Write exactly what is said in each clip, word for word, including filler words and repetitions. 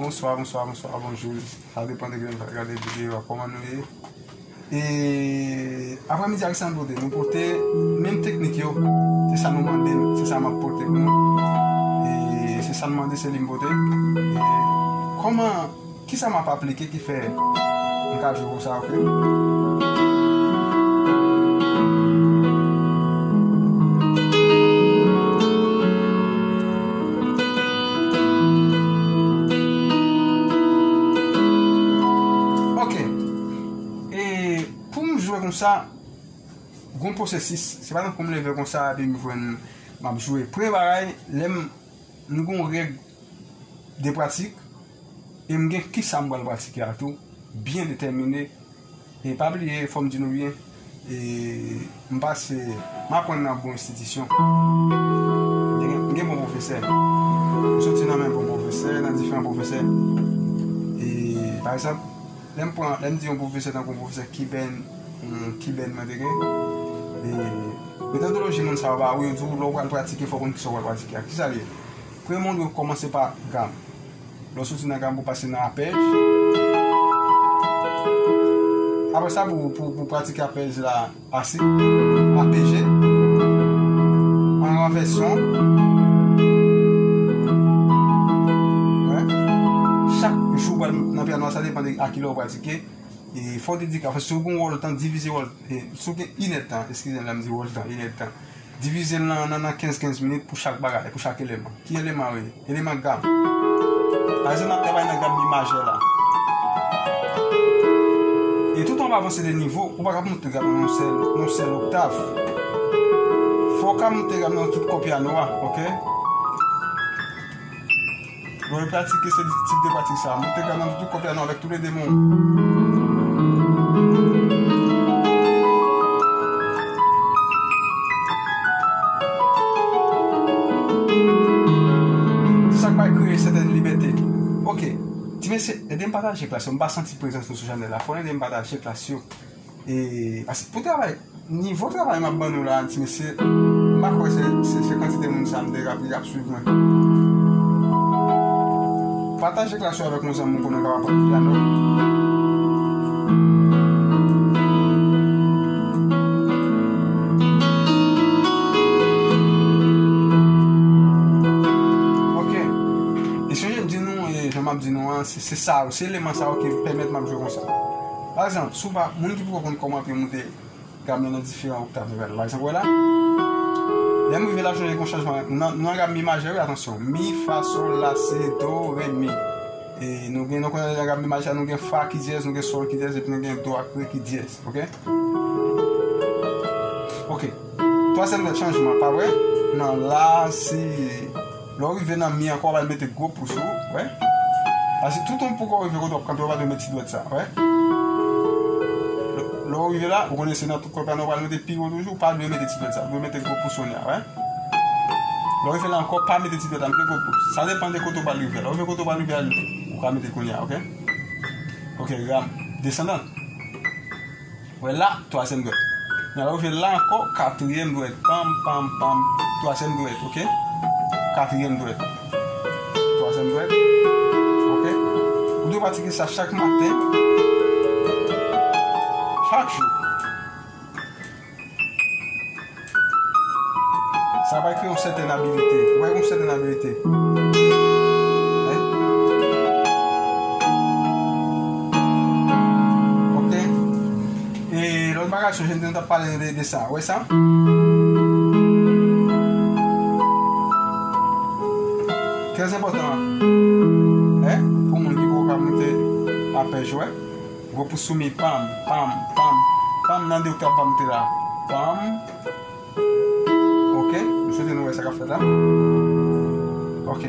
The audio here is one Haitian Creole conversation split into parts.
Bonswa, bonswa, bonswa, bonjou. Sa depann de kilè nou pral gade videyo a. Kòman nou ye? E aprèmidi a, kisa n pote? Nou pote menm teknik yo. Se sa nou mande m, se sa m ap pote pou nou. E se sa n mande, se li m pote. E kòman, kisa m ap aplike ki fè m ka jwe konsa, oke? Oke. E pou m jwe konsa, gon pwosesis. Se pa tankou m leve konsa epi m jwenn m ap jwe. Premye bagay, lè m, m gon règ de pratik e m gen kisa m pral pratike a tou, byen detèmine. E pa bliye, fò m di nou byen, e m pase, m aprann nan bon enstitisyon. M gen, m gen bon pwofesè. M soti nan men bon pwofesè, nan diferan pwofesè. E pa egzanp, lè m pran, lè m di yon pwofesè tankou pwofesè Kiben, hmm, Kiben mwen te gen, e metodoloji moun sa yo ba ou, yo di w lè w pral pratike, fò w konn kisa w pral pratike a. Kisa l ye? Premye moun yo kòmanse pa gam. Lè w soti nan gam pou pase nan apèj. Apre sa, pou, pou, pou pratike apèj la, ase, apèje, an ranvèsyon. Wè. Chak jou w pral nan pyano a, sa depann de a kilè w pratike. E fò w dedike, si w gen wòl tan, divize wòl, e, si w gen inèd tan, eskize m lè m di wòl tan, inèd tan. Divize l nan, nan, nan kenz, kenz minit pou chak bagay, pou chak eleman. Ki eleman yo ye? Eleman gam. Pa egzanp, n ap travay nan gam mi majè la. E toutan w ap avanse de nivo, ou pa ka ap moute gam nan yon sèl, nan yon sèl oktav. Fò w ka moute gam nan tout kò pyano a, oke? Lè w pratike se tip de pratik sa a, moute gam nan tout kò pyano avèk tou le de men w. Sa k bay kreye sètèn libète. Oke. Ti mesye, ede m pataje klas yo. M pa santi prezans nou sou chanèl la. Fò n ede m pataje klas yo. E, paske pou travay, nivo travay m ap ban nou la, ti mesye, m pa kwè se, se, se kantite moun sa m te rap, ki ap swiv mwen. Pataje klas yo avèk yon zanmi w konnen k ap aprann pyano. Oke. E sonje m di nou, e jan m ap di nou an, se, se sa yo, se eleman sa yo ki pèmèt m ap jwe konsa. Pa egzanp, si w pa, moun ki poko konn kòman pou yo moute gam nan nan diferan oktav nouvèl. Pa egzanp, wè la. Lè m rive la, sonje gon chanjman. Nan, nan gam mi majè, wi, atansyon. Mi, fa, sòl, la, si, do, re, mi. E nou gen, nou konnen nan gam mi majè, nou gen fa ki dyèz, nou gen sòl ki dyèz, epi nou gen do ak re ki dyèz. Oke? Oke. Twazyèm dwèt chanjman, pa vre? Nan la, si, lè w rive nan mi ankò, w pral mete gwo pous ou, wè. Paske toutan poko w rive kote w ap kanpe, w pa dwe met ti dwèt sa, wè. Lè, lè w rive la, ou konnen se nan tout kò pyano w pral mete pi wo toujou, w pa dwe mete ti dwèt sa, w dwe mete gwo pous ou a, wè. Lè w rive la ankò, pa mete ti dwèt la, mete gwo pous. Sa depann de kote w pral rive. Lè w rive kote w pral rive a, ou ka mete kounye a, oke? Oke, gam desandan. Wè la, twazyèm dwèt. Nan lè w rive la ankò, katriyèm dwèt. Pam, pam, pam. Twazyèm dwèt, oke? Katriyèm dwèt. Twazyèm dwèt. Oke? Ou dwe pratike sa chak maten. Chak jou. Sa va kreye yon sètèn abilite. Ou va gen yon sètèn abilite. Hein? Oke? E lòt bagay, Jodi nou t ap pale de, de sa. Ou wè sa? Trè enpòtan. Hein? Pou moun ki poko ka moute apèj, wè. Gwo pous sou mi, pam, pam, pam, pam, nan de oktav pa moute la. Pam. Ok, m swete nou wè sa k ap fèt la. Ok.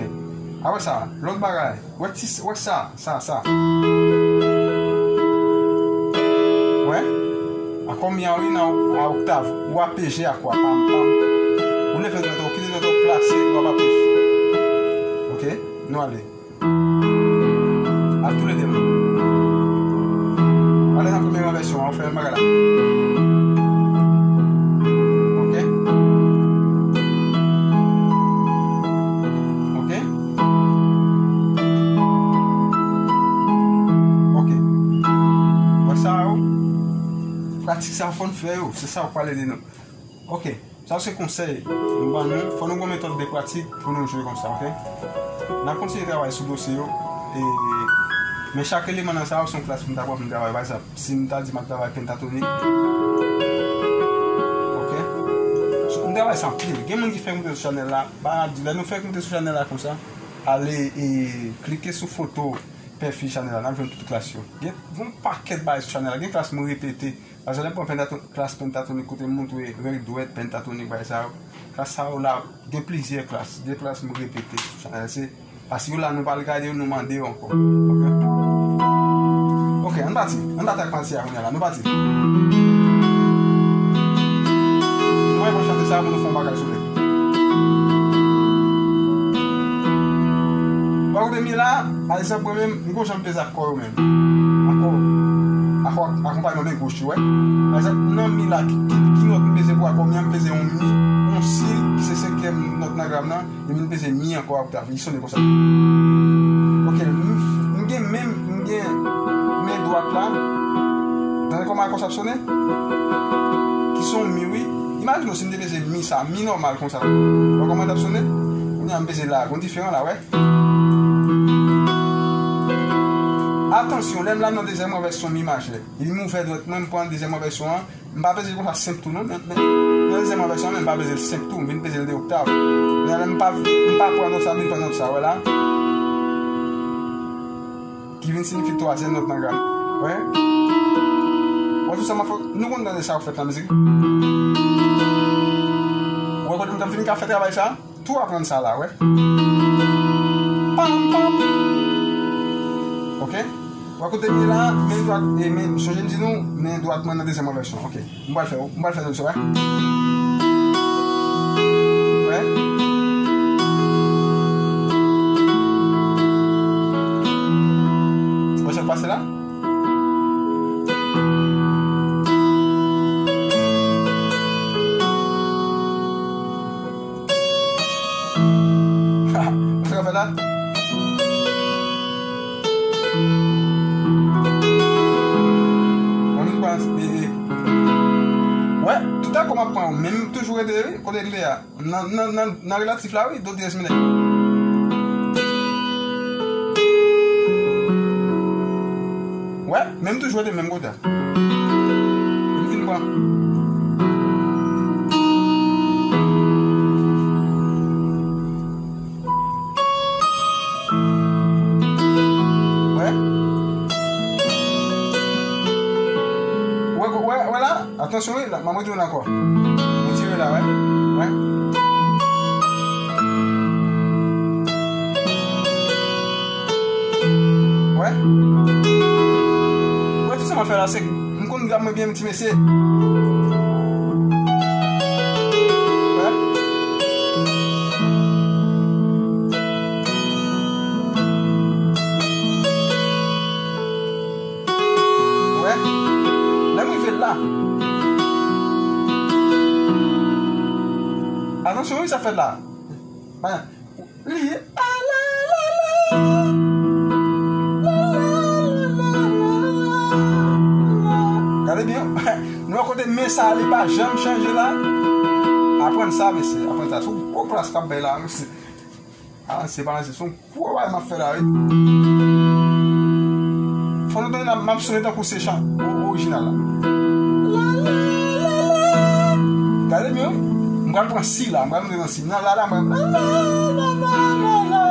Apre sa, lòt bagay. Wè ti, wè sa, sa, sa. Wè? Akò mi a wi nan a oktav. Ou apeje akò a, pam, pam. Ou leve dwèt ou, kite dwèt ou plase, ou ap apeje. Ok? Nou ale. A toulede men. Ale nan premye vèsyon an, ou fè menm bagay la. Ok. Ok. Ok. Wè sa yo. Pratik sa yo fò n fè yo. Se sa yo pale de nou. Ok. Sa se konsèy m ban nou. Fò nou gen yon metòd de pratik pou nou jwe konsa, ok? N ap kontinye travay sou dosye yo. E, men chak eleman nan sa yo se yon klas pou m ta pran pou m travay. Pa egzanp, si m ta di m ap travay pentatonik. Ok? So, m travay sa anpil. Gen moun ki fè moute sou chanèl la. Ba n ap di, lè nou fè moute sou chanèl la konsa, ale e klike sou foto pwofil chanèl la. N ap jwenn tout klas yo. Gen yon pakèt bagay sou chanèl la. Gen klas mwen repete. Paske lè m pran pentato-, klas pentatonik kote m montre règ dwèt, pentatonik, bagay sa yo. Klas sa yo la, gen plizyè klas. Gen klas m repete. Sa se, paske yo la nou pa al gade yo, nou mande yo ankò. Ok? Ok, ann pati. Ann pati ak pati a kounye a la. Nou pati. Nou pral pran chante sa pou nou fè yon bagay sou li. Ou wè kote m ye la, pa egzanp, mwen menm, m gon jan m peze ak kò yo menm. Akò, akò, akonpayman men goch yo, wè. Pa egzanp, nan mi la, ki, ki, ki nòt m peze pou akò mi an, m peze yon mi, yon si, ki se senkyèm nòt nan gam nan, epi m peze mi ankò a oktav, li sonnen konsa. Ok, m, m gen men, m gen men dwat la, tande kòman akò sa ap sonnen? Ki se yon mi, wi. Imajine w si m te peze mi sa, mi nòmal konsa. Ou wè kòman l t ap sonnen? Kounye a m peze la, gon diferan la, wè. Atansyon, lè m la nan dezyèm ranvèsyon mi majè. Epi m ouvè dwèt mwen, m pran dezyèm ranvèsyon an. M pa peze l konsa senp tou non, men, men nan dezyèm ranvèsyon an, men m pa peze l senp tou, m vin peze l de oktav. Men lè m pa, m pa pran nòt sa, m vin pran nòt sa, wè la. Ki vin siyifi twazyèm nòt nan gam. Wè? Wè tout sa m ap fè, nou konn tande sa yo fèt nan mizik. Wè kote m t ap fin ka fè travay sa? Tou aprann sa la, wè. Pam, pam. Ok? Wè kote m ye la, men dwat, e men, sonje m di nou, men dwat mwen nan dezyèm vèsyon. Ok. M pral fè, m pral fè solution, wè. Wè. Wè sa k pase la? Sa k ap fèt la? Mwen menm pa, e, e. Wè, tout akò m ap pran yo, menm toujou rete, wi, kote l te a. Nan, nan, nan, nan relatif la, wi, do dyèz minè. Wè, menm toujou rete menm kote a. Li fin pran. Wè. Wè, wè, wè la. Atansyon, wi, la, m ap retounen ankò. Retire la, wè. Wè. Wè. Wè, tout sa m ap fè la, se, m konn gam mwen byen, ti mesye. Wè. Wè. Lè m rive la. Atansyon, wi, sa fèt la. Li. Gade byen. Nou wè kote men sa, li pa janm chanje la. Aprann sa, mesye. Aprann sa. Se yon gwo klas k ap bay la, mesye. Avanse, pa avanse. Se yon gwo bagay m ap fè la, wi. Fò nou tande la, m ap sonnen tankou se chan o-, orijinal la. M pral pran si la, m pral monte nan si. Nan la la, mwen. La, la, la, la, la, la.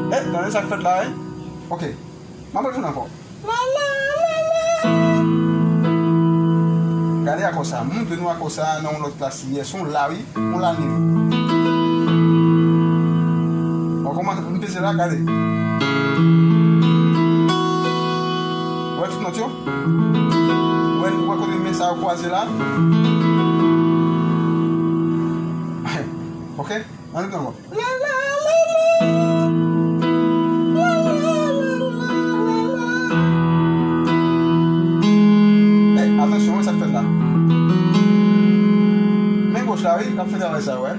Eh, tande sa k fèt la, wi. Ok. M ap retounen ankò. La, la, la, la. Gade akò sa. M montre nou akò sa nan yon lòt klas yè. Se yon la, wi. Yon la li ye. Bon, kòman m peze la, gade. Ou wè tout nòt yo? Ou wè, ou wè kote men sa yo kwaze la? Ok? Ann nou pran ankò. La, la, la, la. La, la, la, la, la, la. Ey, atansyon, wè sa k fèt la. Men goch la, wi, k ap fè travay sa, wè.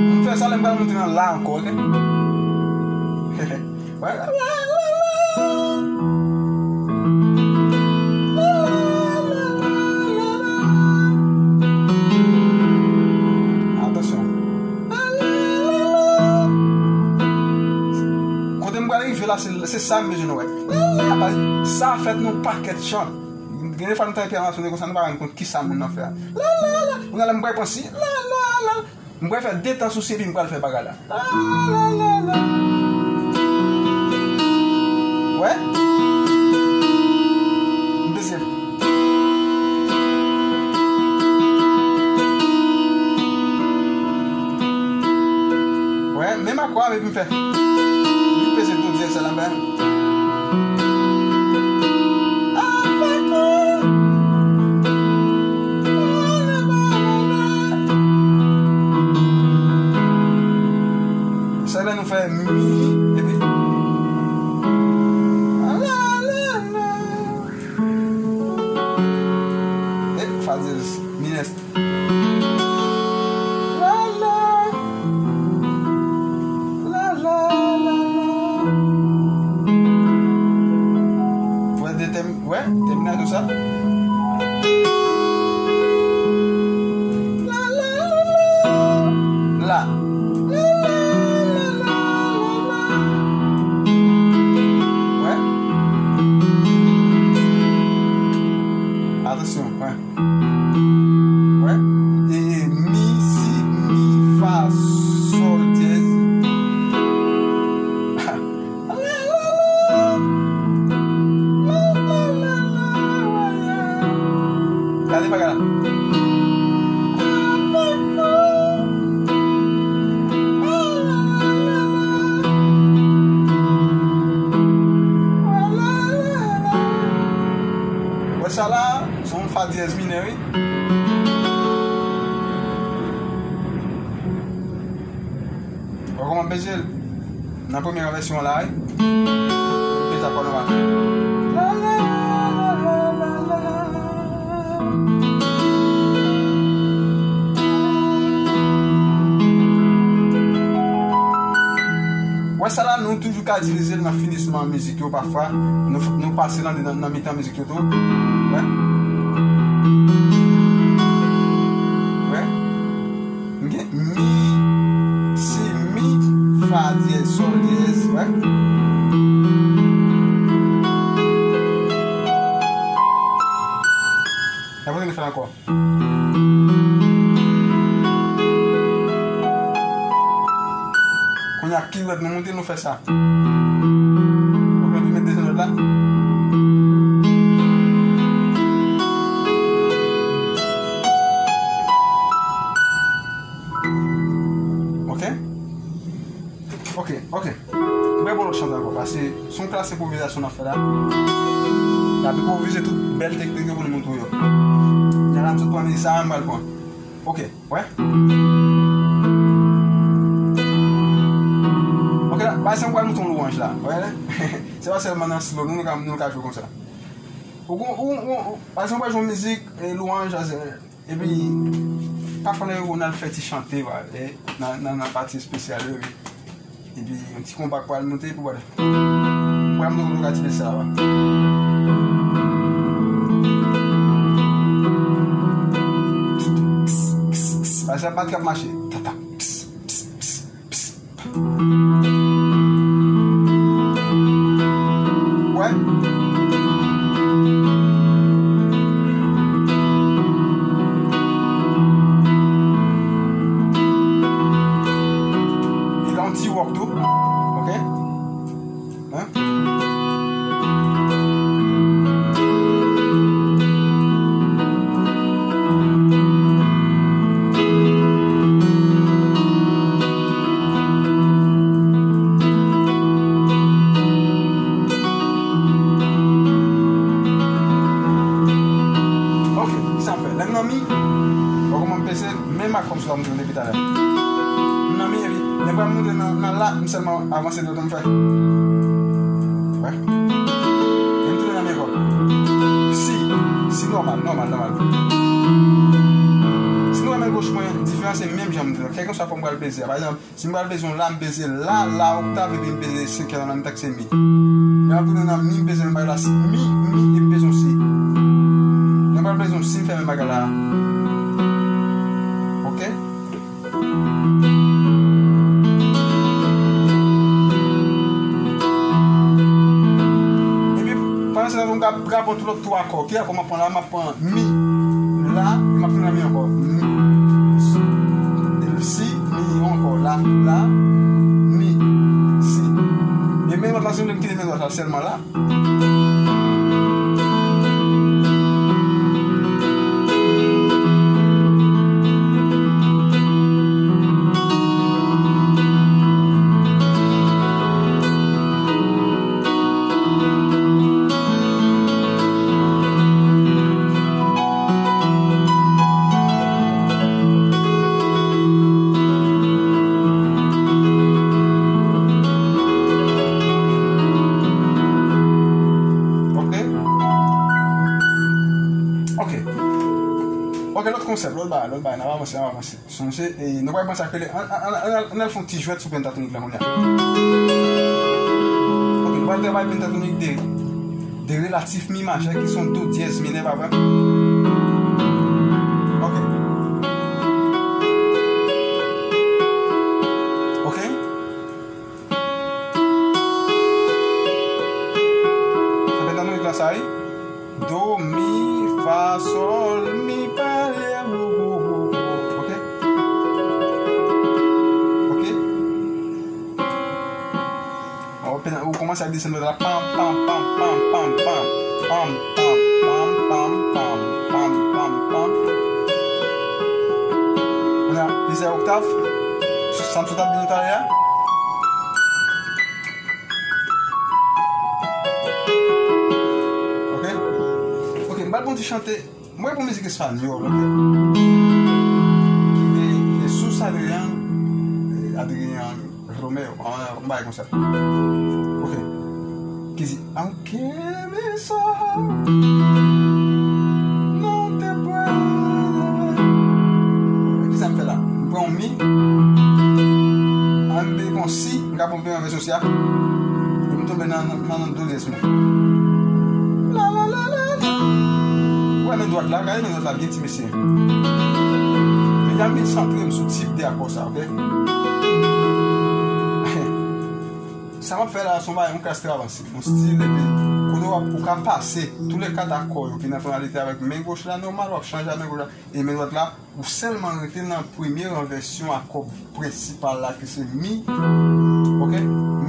M fè sa lè m pral monte nan la ankò, ok? Wè, la, la, la, la. La, la, la, la, la, la. Atansyon. La, la, la, la. Kote m pral rive la, se, se sa m bezwen nou wè. La, la, la. Sa fèt nan pakèt chan. Gen de fwa nou tande pye a masonnen konsa, nou pa rann kont kisa moun nan fè a. La, la, la. Kounye a la, m pral pran si. La, la, la. M pral fè de tan sou si epi m pral fè bagay la. La, la, la, la. Wè? M peze. Wè, menm akò a epi m fè. M peze do dyèz sa la, m fè. Sa lè nou fè mi, epi. E, fa dyèz minè. La, la. La, la, la, la. Wè, de tèm, wè, tèminal tou sa. La, la, la, la. La. La, la, la, la, la, la. Wè. Atansyon, wè. Wè. E, e, mi, si, mi, fa, sòl, dyèz. Gade bagay la. Wè sa la, se yon fa dyèz minè, wi. Wè kòman m peze l nan premye vèsyon la, wi. M peze akò nòmal. La, la, la, la, la, la. Wè sa la, nou toujou ka itilize l nan finisman mizik yo pafwa. Nou, nou pase nan, nan, nan mitan mizik yo tou. Wè. Wè. M gen mi, si, mi, fa dyèz, sòl dyèz, wè. N ap retounen fè l ankò. Kounye a, pi rèd nou moute, nou fè sa. Ok, nou met dezyen nòt la. Ok. Ok, ok. Mwen bon lòt chante ankò, paske se yon klas enpwovizasyon n ap fè la. N ap enpwovize tout bèl teknik yo pou nou montre yo. Jan n ap sot pran mizik sa a, m pral pran. Ok, wè. Ok, la, pa egzanp, m pral montre yon lwanj la. Wè, se pa sèlman nan slow, nou, nou ka, nou ka jwe konsa. Ou, ou, ou, ou, pa egzanp, w jwe yon mizik, e, lwanj, e, Epi, pafwa, lè yo, n al fè ti chante, va, e, nan, nan, nan pati espesyal yo, epi, epi, yon ti konpa k pral monte, epi, wala. Pral monte, nou ka tire sa, va. Pase ap bat k ap mache. Ta, ta, ps, ps, ps, ps. Wè. Wè kòman m peze, menm akò m sou la m te depi talè. M nan mi epi, men pral monte nan, nan la, m sèlman avanse dwat m fè. Wè. E m tounen nan mi ankò. Si, si nòmal, nòmal, nòmal. Si nou renmen goch mwen, diferans se menm jan m di la. Kèlkeswa kò m pral peze a. Pa egzanp, si m pral peze yon la, m peze la, la oktav, epi m peze senkèm an menm tan ke se mi. Lè m ap tounen nan mi, m peze menm bagay la, si, mi, mi, epi m peze yon si. Lè m pral peze yon si, m fè menm bagay la. Oke? Epi, pandan se tan, m ka, m ka pran tout lòt twa akò, oke? Akò m ap pran la, m ap pran mi, la, e m ap tounen nan mi ankò. Mi, si, mi ankò, la, la, mi, si. E men dwat la, si m vle m kite men dwat la sèlman la. Ok. Ok. Ok, lòt konsèp, lòt bagay, lòt bagay, n ap avanse, n ap avanse. Sonje, e, nou pral pran sa k rele, an, an, an, an, an al fè yon ti jwèt sou pentatonik la kounye a. Ok, nou pral travay pentatonik de, de relatif mi majè ki se yon do dyèz minè, pa vre? Ok. Ok. Sa pentatonik la sa, wi. Do, mi, fa, sòl, mi, pa, re, ou, ou, ou, ou. Ok? Ok? Ou, ou kòmanse ak desann nòt la. Pam, pam, pam, pam, pam, pam. Pam, pam, pam, pam, pam. Pam, pam, pam, pam, pam. Kounye a, plizyè oktav. Sa m sot ap di nou talè a. Ok? Ok, m pral pran ti chante. Mwen pou mizik espanyòl, ok? Ki te, ki te sous Adrian, eh, Adrian Romeo, an, an bagay konsa. Ok. Ki di, aunque mis ojos no te pueden ver. Kisa m fè la? M pran yon mi, an m peye yon si, m ka pran yon si a, epi m tonbe nan, nan, nan do dyèz mwen. La, la, la, la, la. Ou wè men dwat la, gade men dwat la byen ti mesye. Medam, vin santre m sou tip de akò sa, ok? Sa m ap fè la, se yon bagay, yon klas travay, se yon stil, epi kote w ap, ou ka pase tou le kat akò yo ki nan tonalite avèk men goch la, nòmal, w ap chanje a men goch la, e men dwat la, ou sèlman rete nan premye ranvèsyon akò prensipal la, ki se mi, ok?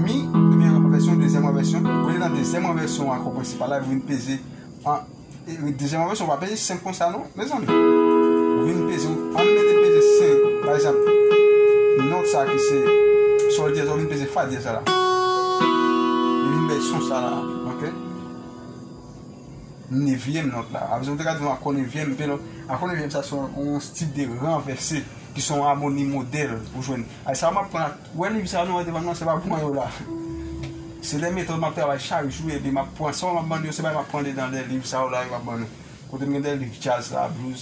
Mi, premye ranvèsyon, dezyèm ranvèsyon, ou rete nan dezyèm ranvèsyon akò prensipal la, epi w vin peze an, e, dezyèm ranvèsyon, ou pa peze senk konsa non, mezanmi. Ou vin peze, an nou mete peze senk, pa egzanp, nòt sa ki se sòl dyèz, ou vin peze fa dyèz sa la. Li vin bay son sa la, ok? Nevyèm nòt la. Apre ou te ka di nou akò nevyèm, men non, akò nevyèm sa se yon, yon stil de ranvèse, ki se yon amoni modèl ou jwenn. Ay sa m ap pran, wè liv sa nou wè devan nou an, se pa pou mwen yo la. Se de metòd m ap travay chak jou, epi m ap pran, sa m ap ban nou yo, se pa m ap pran de nan de liv sa yo la, yo ap ban nou. Kote m gen de liv djaz la, blues,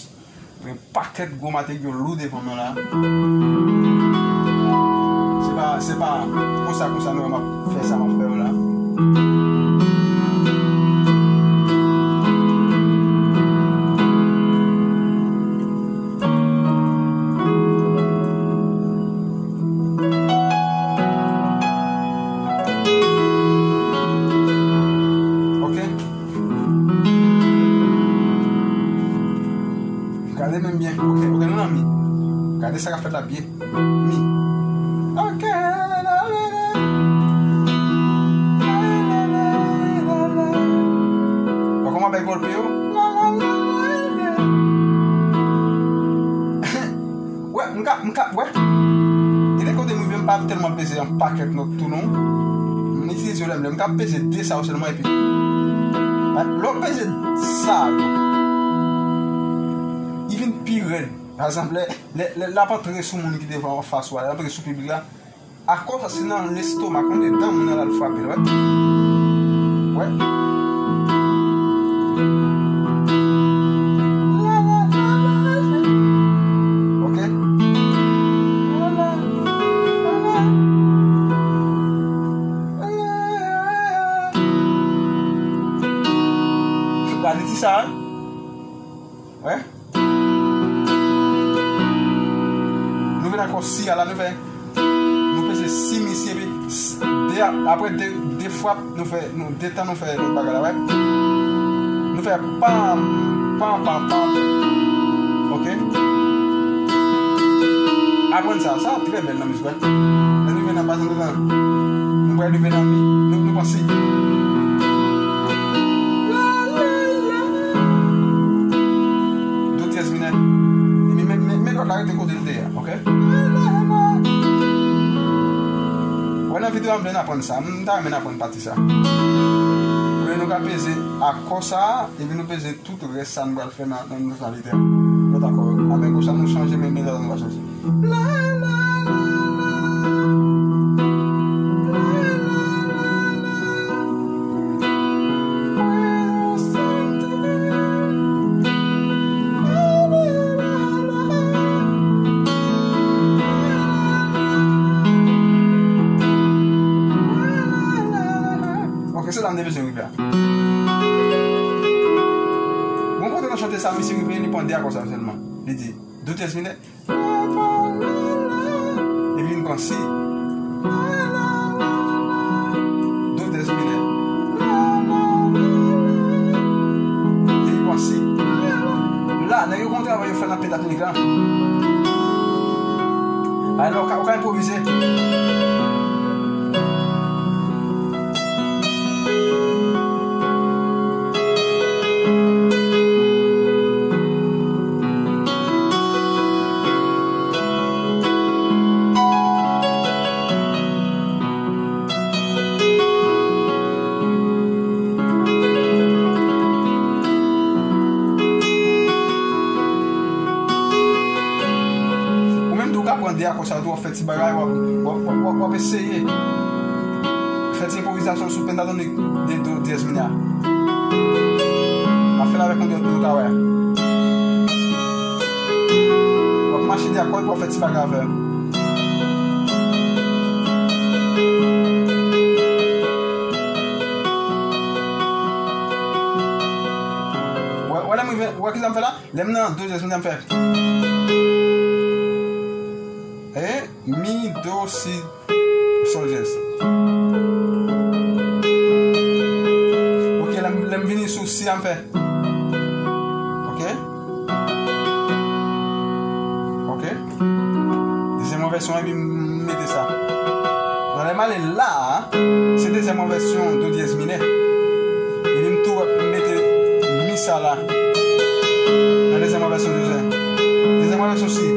gen pakèt gwo materyo lou devan mwen la. Se pa, se pa konsa, konsa nou wè m ap fè sa m ap fè yo la. Ok. Gade menm byen. Ok, ok, nou nan mi. Gade sa k ap fèt la byen. Mi. Ok. Wè kòman bay golpe yo? Wè, m ka, m ka, wè. Gen de kote m rive, m pa tèlman peze yon pakèt nòt tou non. M itilize yo lè m lè. M ka peze de sa yo sèlman epi, lè w peze sa yo, li vin pi rèd. Pa egzanp, lè, lè, lè l ap antre sou moun ki devan anfas ou a, lè l ap antre sou piblik la, akò sa se nan lestomak, nan dedan moun nan l al frape l, wè. Wè. Ok. Gade ti sa, wi. Wè. Nou vin akò si a la, nou fè, nou peze si misye, epi s- de, apre de, de frap, nou fè, nou de tan nou fè lòt bagay la, wè. Nou fè pam, pam, pam, pam. Ok. Aprann sa, sa trè bèl nan mizik, wè. Lè nou vin nan baz, nou, nou pral rive nan mi, nou, nou pran si. Do dyèz minè. E mi, men, men, men kòd la rete kote l te ye a, ok? Wè, nan videyo a, m vle n aprann sa. M ta renmen n aprann pati sa. Kounye a nou ka peze akò sa a, epi nou peze tout rès sa nou pral fè nan, nan tonalite a. Lòt akò yo. A men goch la, nou chanje, men, men lòt la, nou pa chanje. Ok, se la m te bezwen rive a. Bon, kote nan chante sa, misye rive, li pran de akò sa sèlman. Li di, do dyèz minè. Epi vin pran si. Do dyèz minè. Epi pran si. La, nèg yo gon travay yo fè nan pentatnik la. Alò, ou ka, ou ka enpwovize. Ou menm tou, ou ka pran de akò sa yo tou, w ap fè ti bagay, w ap, w ap, w ap, w ap eseye fè ti enpwovizasyon sou pentatonik de do dyèz minè a. M ap fè l avèk yon dòt tou, nou ka wè. W ap mache de akò, w ap fè ti bagay avè l. Wè, wè, lè m rive, wè kisa m fè la? Lè m nan do dyèz minè, m fè. E, mi, do, si, sòl dyèz. Ok, lè m, lè m vini sou si a, m fè. Ok. Ok. Dezyèm vèsyon, epi m mete sa. Nan lè m ale la a, se dezyèm vèsyon do dyèz minè. Epi m tou mete mi sa la. Nan dezyèm vèsyon do dyèz. Dezyèm vèsyon si.